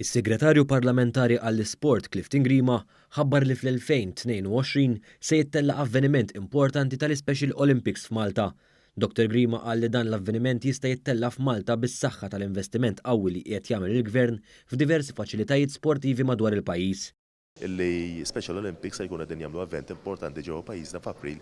Is-Segretarju Parlamentari għall-Isport Clifton Grima ħabbar li fl-2022 se jittella' avveniment importanti tal-Ispecial Olympics f'Malta. Dottor Grima qal li dan l-avveniment jista' jittella' f'Malta bis-saħħa tal-investiment qawwi li qiegħed jagħmel il-Gvern f'diversi faċilitajiet sportivi madwar il-pajjiż. Illi Special Olympics se jkunu qegħdin jagħmlu event importanti ġewwa pajjiżna f'April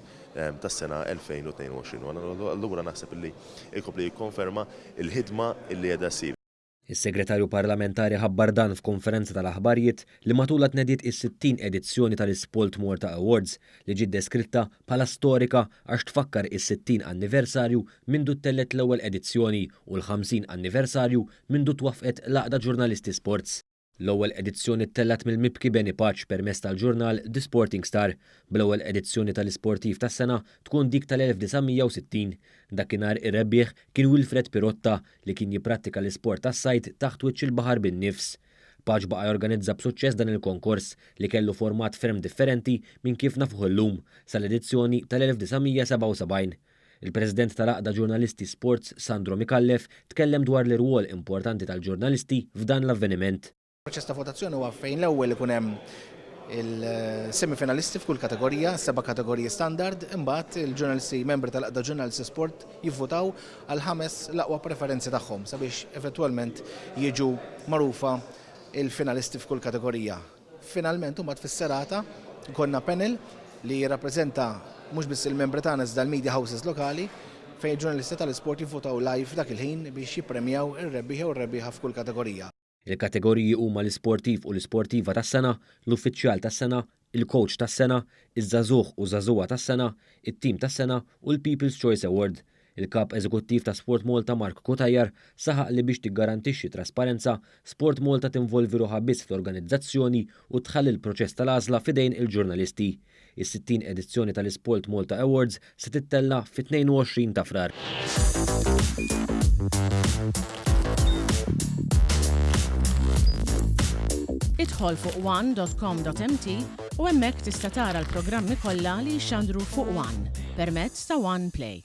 tas-sena 2022. U allura naħseb illi jkompli jikkonferma l-ħidma illi qiegħda ssir. Is-Segretarju Parlamentari ħabbar dan f'konferenza tal-aħbarijiet li matulha tnediet is-60 edizzjoni tal-Ispolt Malta Awards li ġiet deskritta bħala storika għax tfakkar is-60 anniversarju mindu ttellgħet l-ewwel edizzjoni u l-50 anniversarju mindu twaffqet l-Għaqda Ġurnalisti Sports. L-ewwel edizzjoni ttellgħet mill-mibki Benny Pace permezz tal-ġurnal The Sporting Star, bl-ewwel edizzjoni tal-Isportiv tas-sena tkun dik tal-1960. Dakinhar ir-rebbieħ kien Wilfred Pirotta li kien jipprattika l-isport tas-sajd taħt wiċċ il-baħar bin-nifs. Pace baqa' jorganizza b'suċċess dan il-konkors li kellu format ferm differenti minn kif nafuh illum, sal-edizzjoni tal-1977. Il-President tal-Għaqda Ġurnalisti Sports Sandro Micallef tkellem dwar l-irwol importanti tal-ġurnalisti f'dan l-avveniment. Il-proċess ta' votazzjoni huwa fejn l-ewwel ikun hemm il-semifinalisti f'kull kategorija, seba' kategoriji standard, imbagħad il-ġurnalisti membri tal-Għaqda Ġurnalisti Sport jivvutaw għal ħames l-aqwa preferenzi tagħhom sabiex eventwalment jiġu magħrufa il-finalisti f'kull kategorija. Finalment imbagħad fis-serata jkollna panel li jirrappreżenta mhux biss il-membri tagħna iżda l-media houses lokali fejn il-ġurnalisti tal-isport jivvutaw live dak il-ħin biex jippremjaw ir-rebbieħ jew ir-rebbieħa f'kull kategorija. Il-kategoriji huma l-isportiv u l-isportiva tas-sena, l-uffiċjal tas-sena, il-kowċ tas-sena, iż-żagħżugħ u żagħżugħa tas-sena, it-tim tas-sena u l-People's Choice Award. Il-Kap Eżekuttiv ta' Sport Malta Mark Cutajar saħaq li biex tiggarantixxi trasparenza, Sport Malta tinvolvi ruħha biss fl-organizzazzjoni u tħalli l-proċess tal-għażla f'idejn il-ġurnalisti. Is-60 edizzjoni tal-Ispolt Malta Awards se tittella' fit-22 ta' Frar. Idħol fuq one.com.mt u hemmhekk tista' tara l-programmi kollha li jixxandru fuq One permezz ta' One Play.